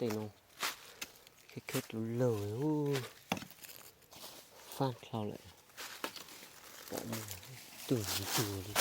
tej no kheb kheb lug lawg, fab dlhau lawm, pom muaj tug ntug li.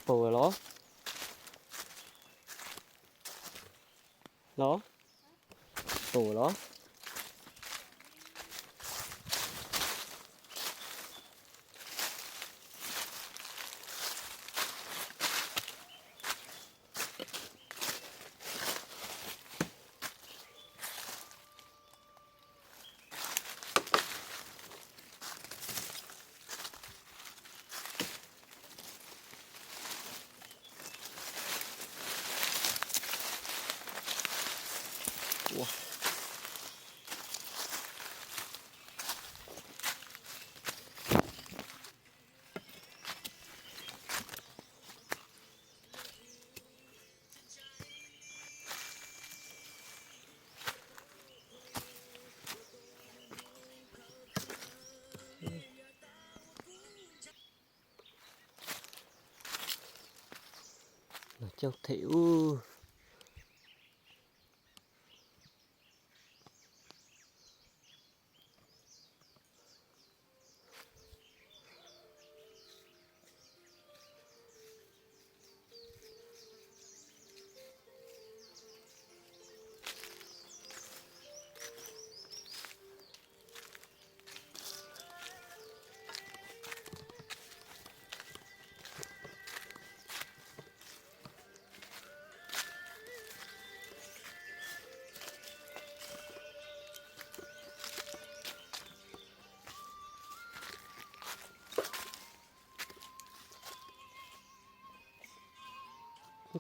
Pum los? Los? Pum los? Los coj them ub.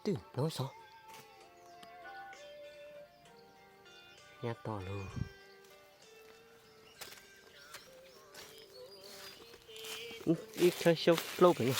Twb hnov xov nyab to lug. Ib khaib xyoob plaub pem no.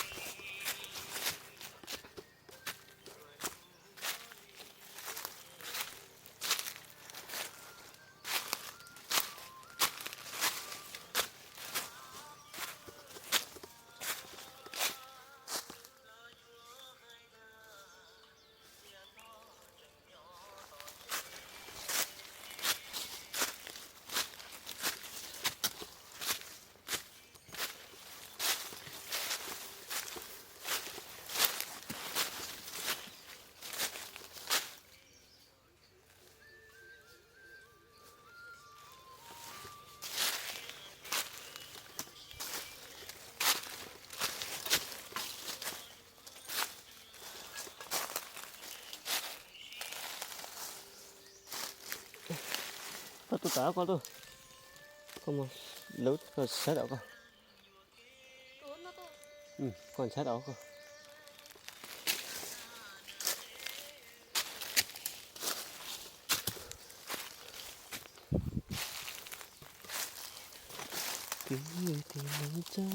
Koj tuaj tom koj tuaj, koj mus lawv koj saib tom koj, koj saib tom koj. Kwv tij neej tsa.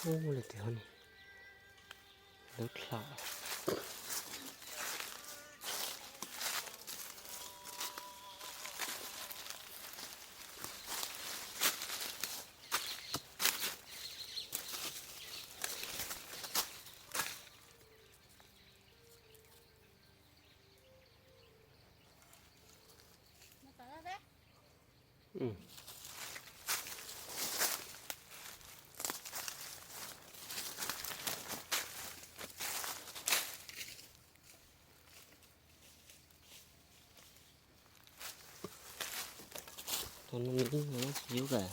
Ub, lawv tias lawv dlam. Tau no me ib no tsis yub lawm.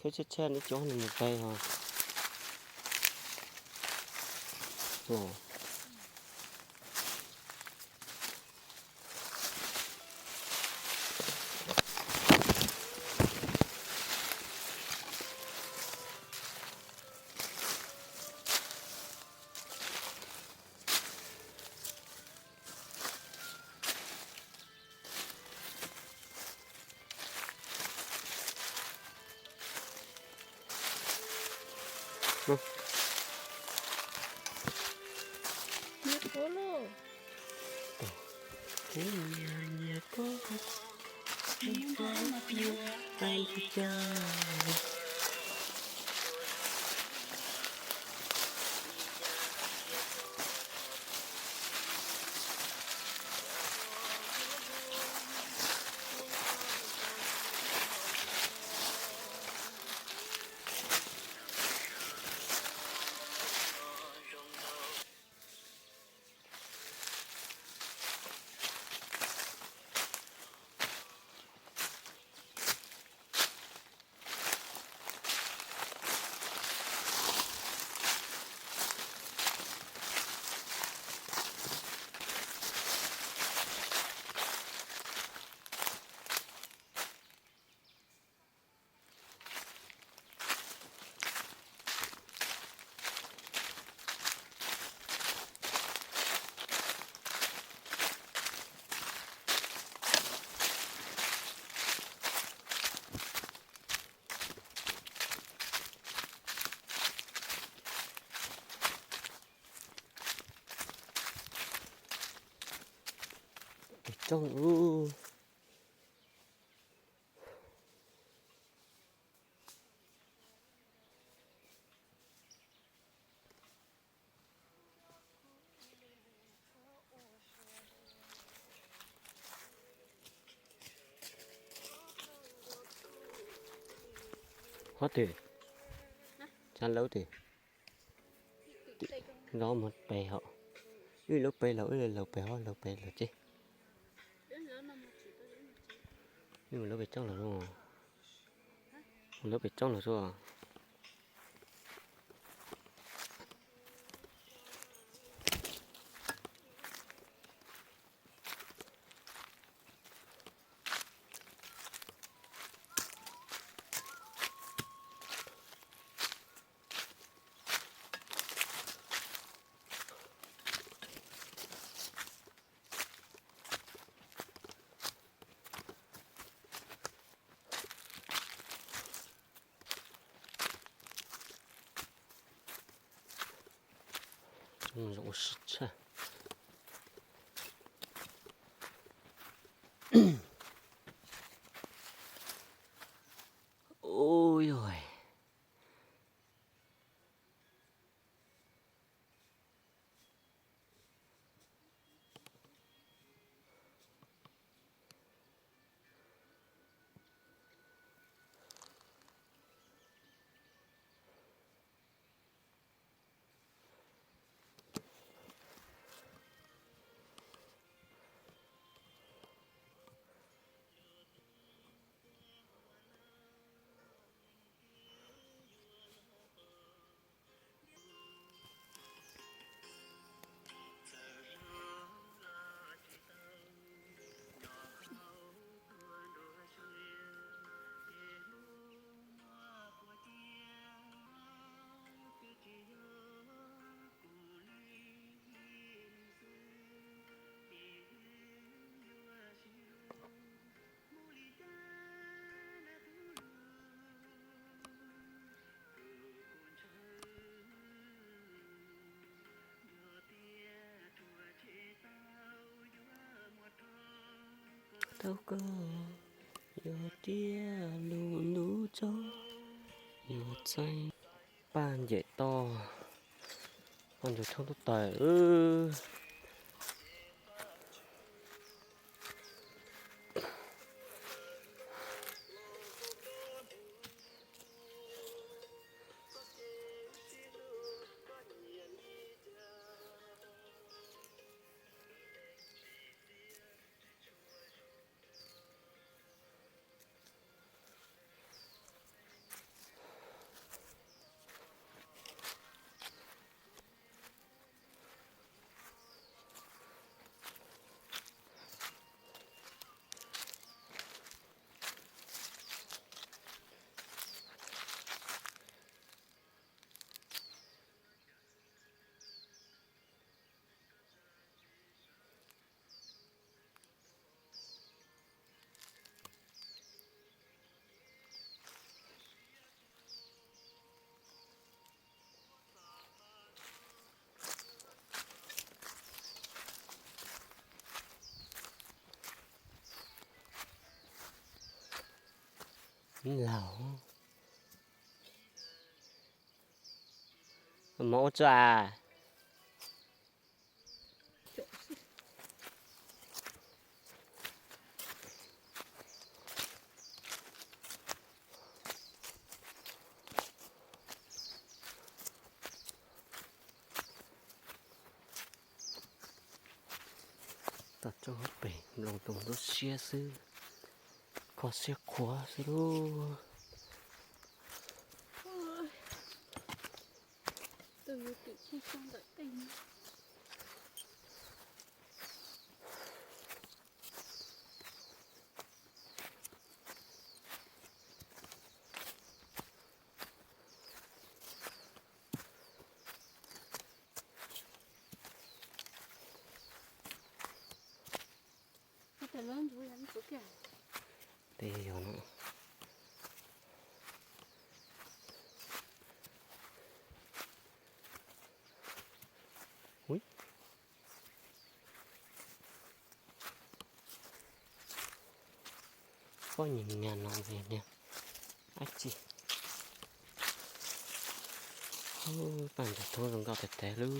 Khawb tshaj tshaj neb cov no mus pais ho. tsooj ub. Hob twg? Tsab laub twg? Zov mus pem hauv. Wb lub pem laug, wb laug pem hauv, laug pem laug tsev. Wb mus lub pem tsooj laug, mus lub pem tsooj laug xwb. Zoo ua si tshaj. Ui yog. Tau koj yog tiag lub ntuj tsaus, yog txeeb paj ncaim toj, poj ntsuag tshoob tub taws. Laus, mov ua tso as. Tom tsooj pem nploos tus ntub siab xwb, kho siab qhuav xwb lauj. Tej yog no. Ui. Pob nyuam nyuam no niag dab tsi? Paj ntug thoob zoo nkauj tas tas lub.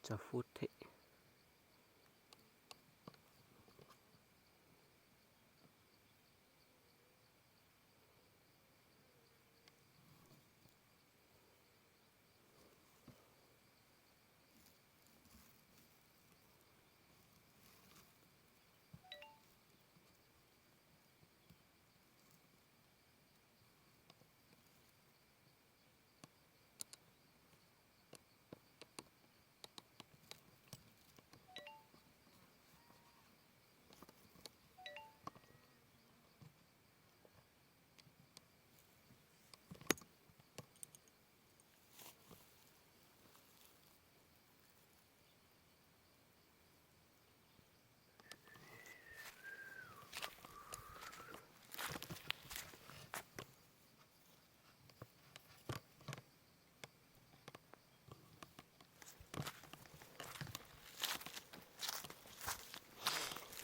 Tso fub them.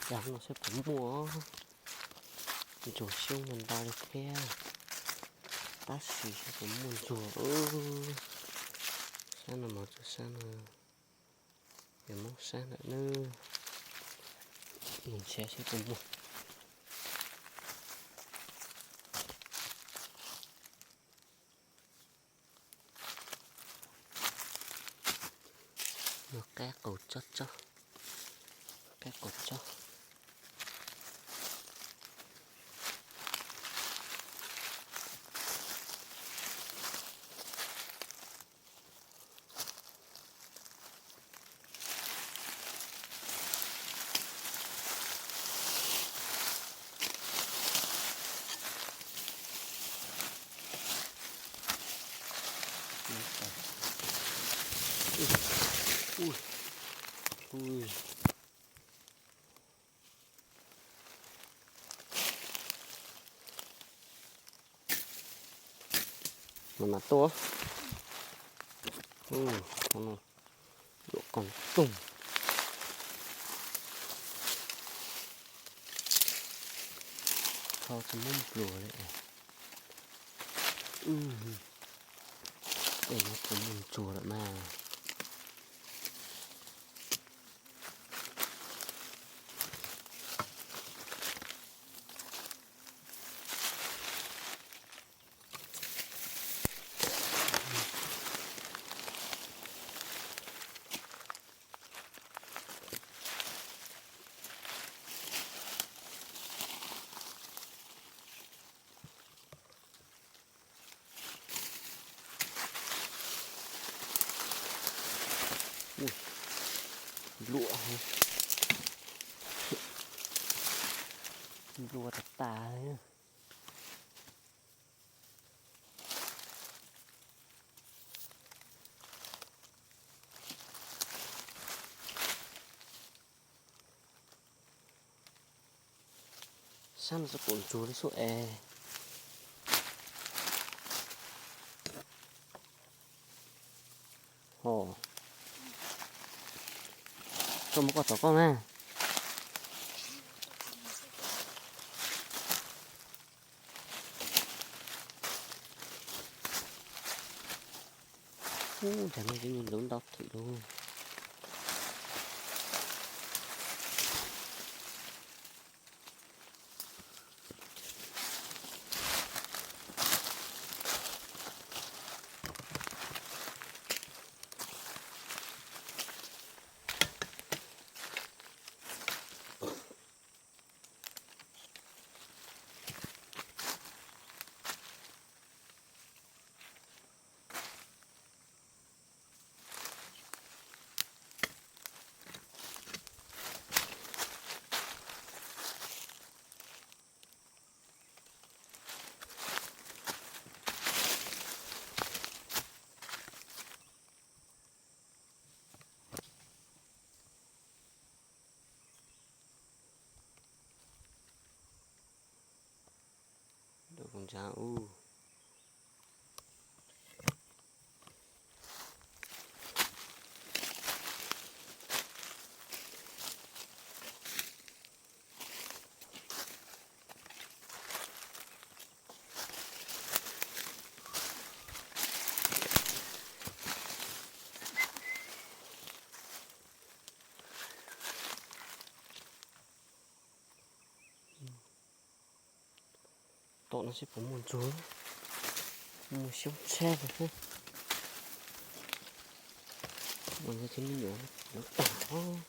Cas no saib puas muaj, ntsuag xyoob mas ntau li thiab, tab sis saib puas muaj ntsuag. Sab no mas tsuas sab no, yog Hmoob sab ntawm nawb, mus nrhiav saib puas muaj. Muaj qab qaum tsob tsob, qab qaum tsob. Ui, ui. Mas mas tuaj. Ub, qhov no yuav qoos toog. Tho tsis muaj pluas li. Ub, tej no puas muaj ntsuag lawm mas. Nplua, nplua tas tas. Sab no txoj kaum ntsuag li xub es. Ho, koj muab koj tom koj na. Ub, ntshe no ces ntxuav ntau thwm lauj. Ntsa ub. Tom no seb puas muaj ntsuag, muaj xyoob tshab no xwb. Ua ntawd ces me nyuam no tag os.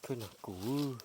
Khwb no kuv.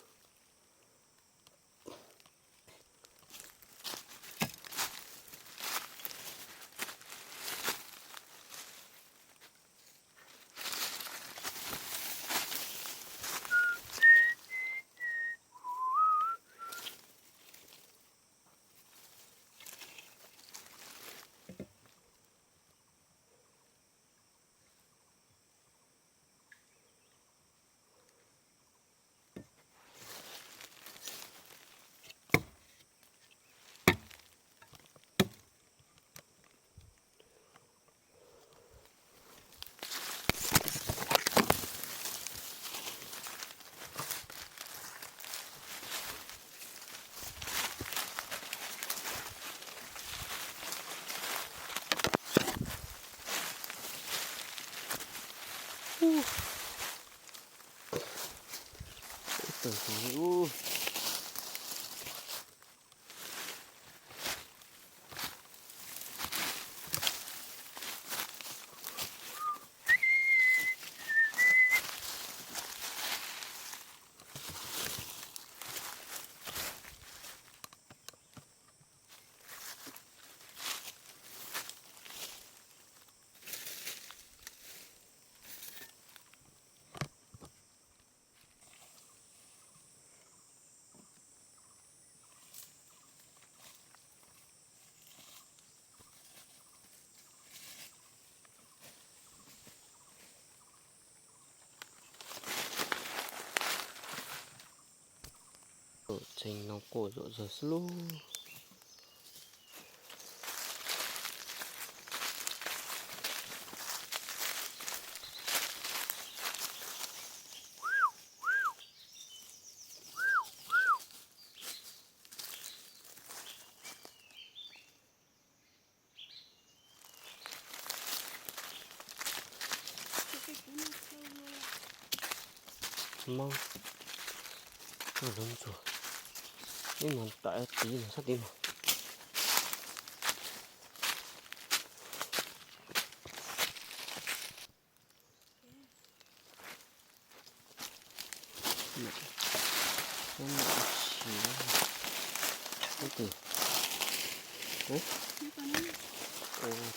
Ib tug ntsuag li ub. Tsev no quaj zom zaws xwb lauj. Mob, mob lub ntsuag, ib no tam tid no sab tid no. Ces, ua,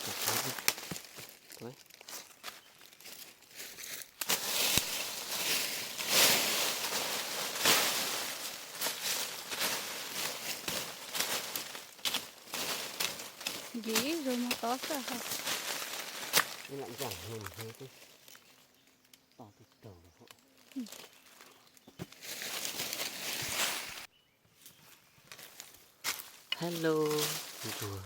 tus, tus, Nce ib zaug no tod xwb. Ib lam ncaj no twb to twb raug. Hello, ntsuag.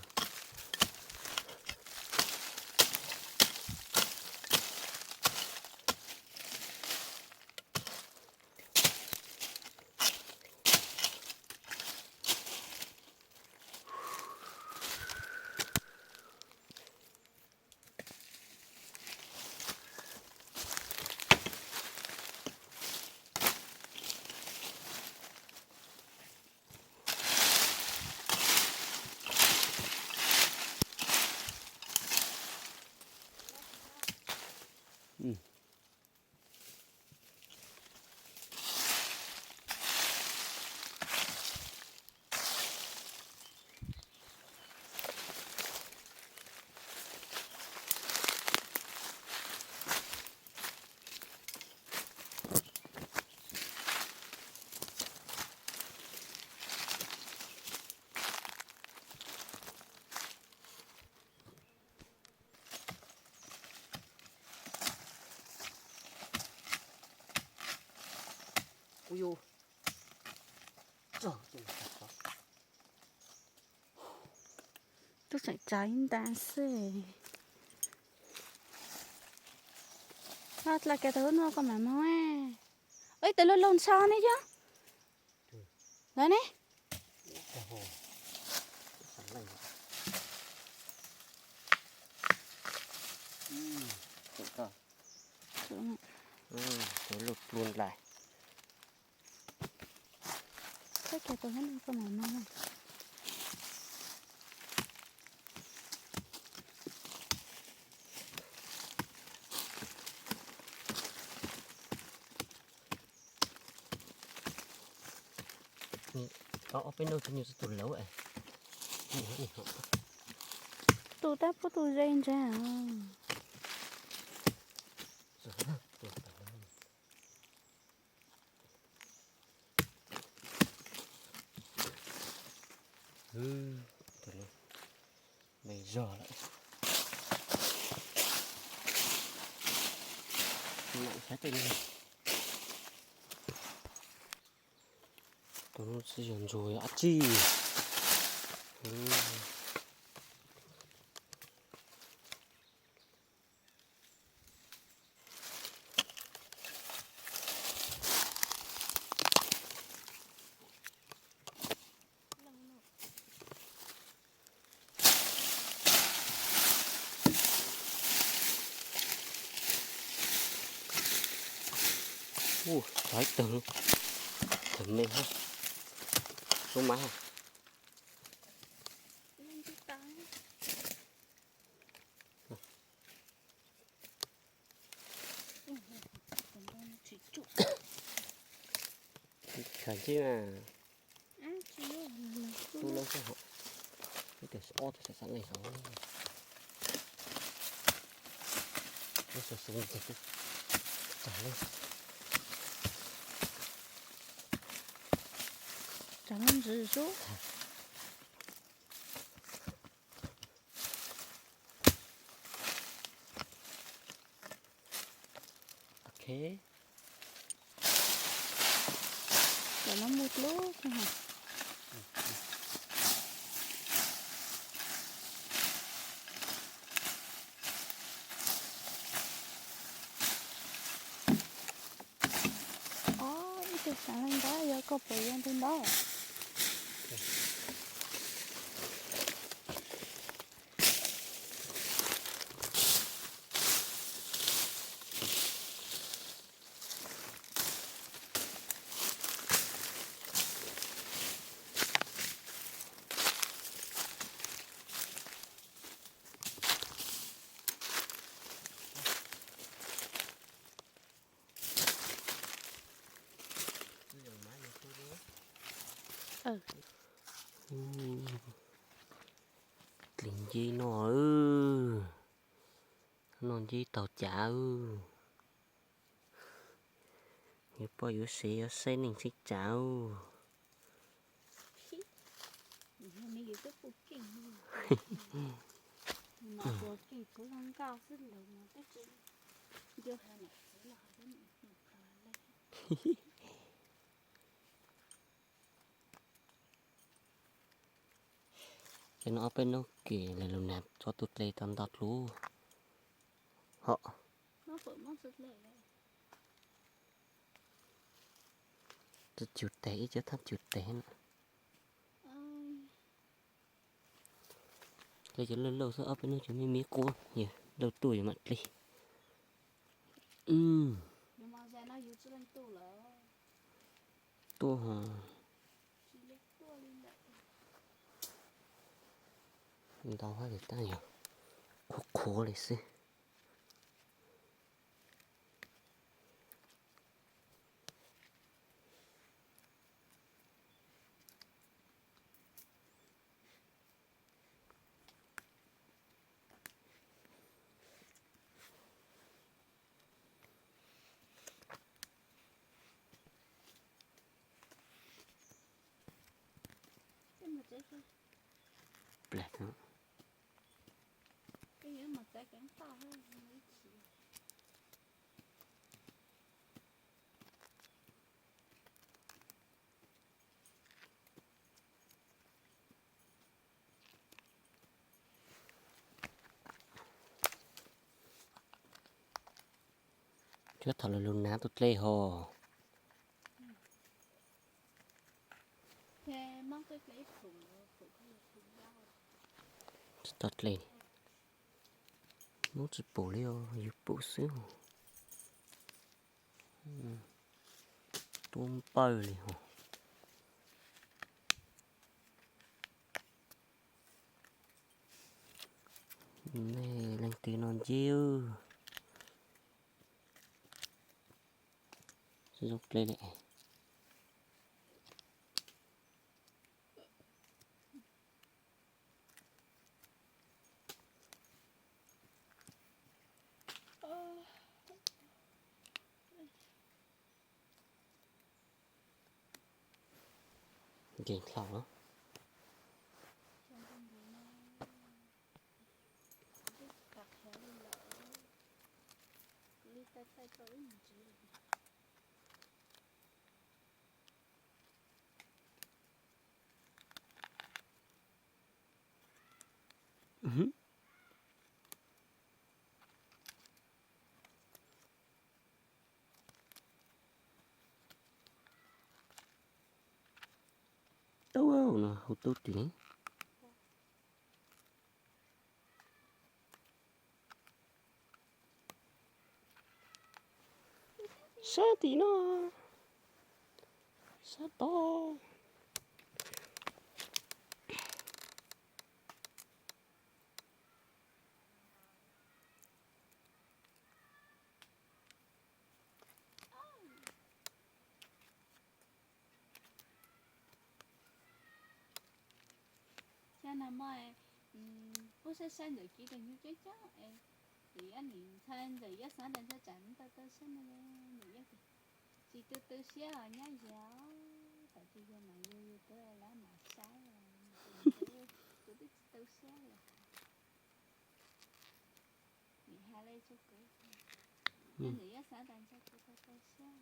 Ub yus, txog ces txog. Tub tseem tsav ib nta xwb. Dlha kiag tau lub no koj mam moog. Ib tug laug laug ntsha ne yog. Lawv ne. Tus lub plua ntais. Txhob kiag tus hab no koj mam moog. Ob peb nub tug nyuj txog tus laub es. Tus tab pub tus ze ntag. Tus no npee zog lawm. Mam saib tej no. Tus no tsis yog ntsuag yog dab tsi. Ub, txog ib tug, tug me, sub mab. Khaws ntsib na. Tub lawb xwb hos. Ib tug ob tug xav xav leej hauv. Lub xov xwm ntxiv twb tsag lawm. Tsag lub ntxiv sub. Ok. Cov no mus dlub. Ob, ib tug xav leej ntawd yog koj puas yog tus ntawd. Dlis nceb noj, noj nceb taug cav. Yuav poj yuav sev yuav saib neej saib tsav. Ces no ob peb hnub kev lawm lus nas tso tus dle tau nto dlub hom. Cug tes ib cov thab cug tes na. Cov cov lauj lauj xwb, ob peb hnub cov me me qub yog lauj tuaj yus mam dle. Tuaj ho ntau hab tab yog qhuav qhuav li xwb. Plag no. Cuab thaum lawv lug hnav tus dlej hos. Tsis tau dlej, Hmoob tsis pum li os, yus pum xwb. Tuab npawj li hos. Nej leej twg noj nceb, zoo dlej li. Nkees dlhau los. Tub no hu tub tim. Sab tim no, sab tod. Xyov no mas, puab saib saib ntawm kiv tus nyuj coob coob es, ntxawm yab nim ntxhais ntxawm yab xav tas ntxhais tsam tau tau siab no, ntxawm yab tias tsis tu tu siab os nyab yau, tam tsis yog mas yug yug tub lawm mam saib, kuv twb tsis tu siab lawm. Nim hais li tso kuv, ntxawm yab xav tas ntxhais kuv tau tau siab.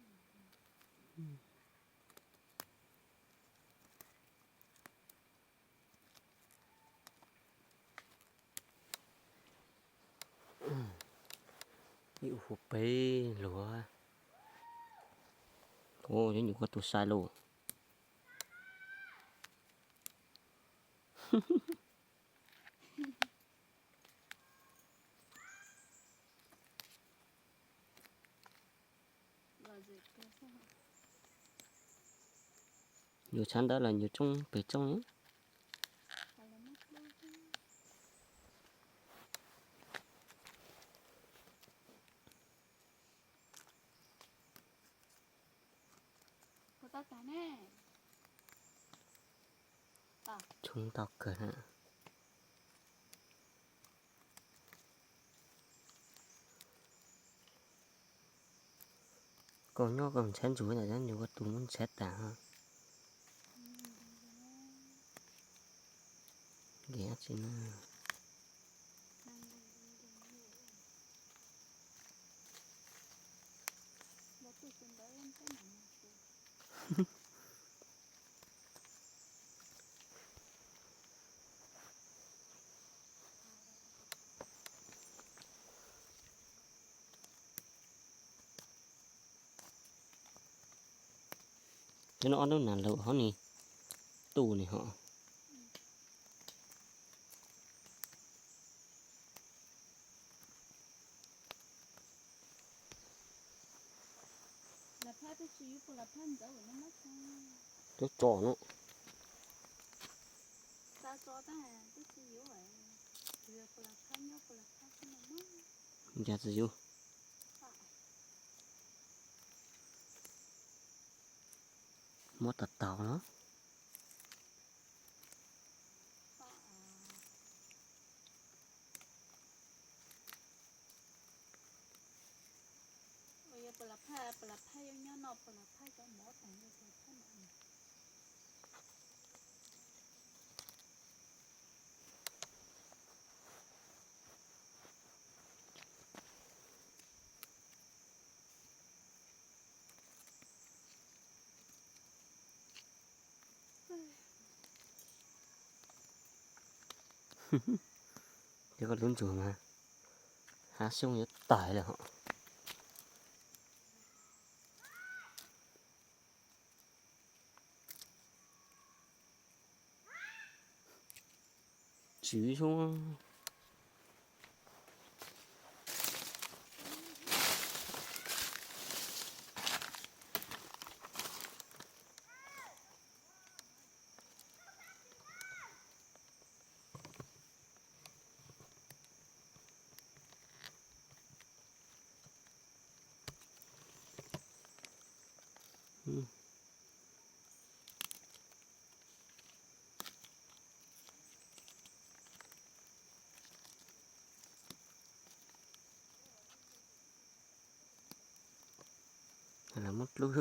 Ib ua huv peb luag. Ua nyuam koj tus sai lauj. Nyuam tshav ntawd los nyuam tsoob pem tsoob li. Poob ntau kawg na. Koj nyob koj ntshaib ntsuag ntawm nyob ntsug koj tus muab ntshaib tas ho. Nkev dab tsi na? Cov no ob hnub nas laus hov ni, tu ni hov. Cov tso no. Cas tsis yuav. Muab tau tau los. Cov koj lub ntsuag mas hav xyoob yuav tawg lawm hos. Tswv xyoob. Lawv muab dlub.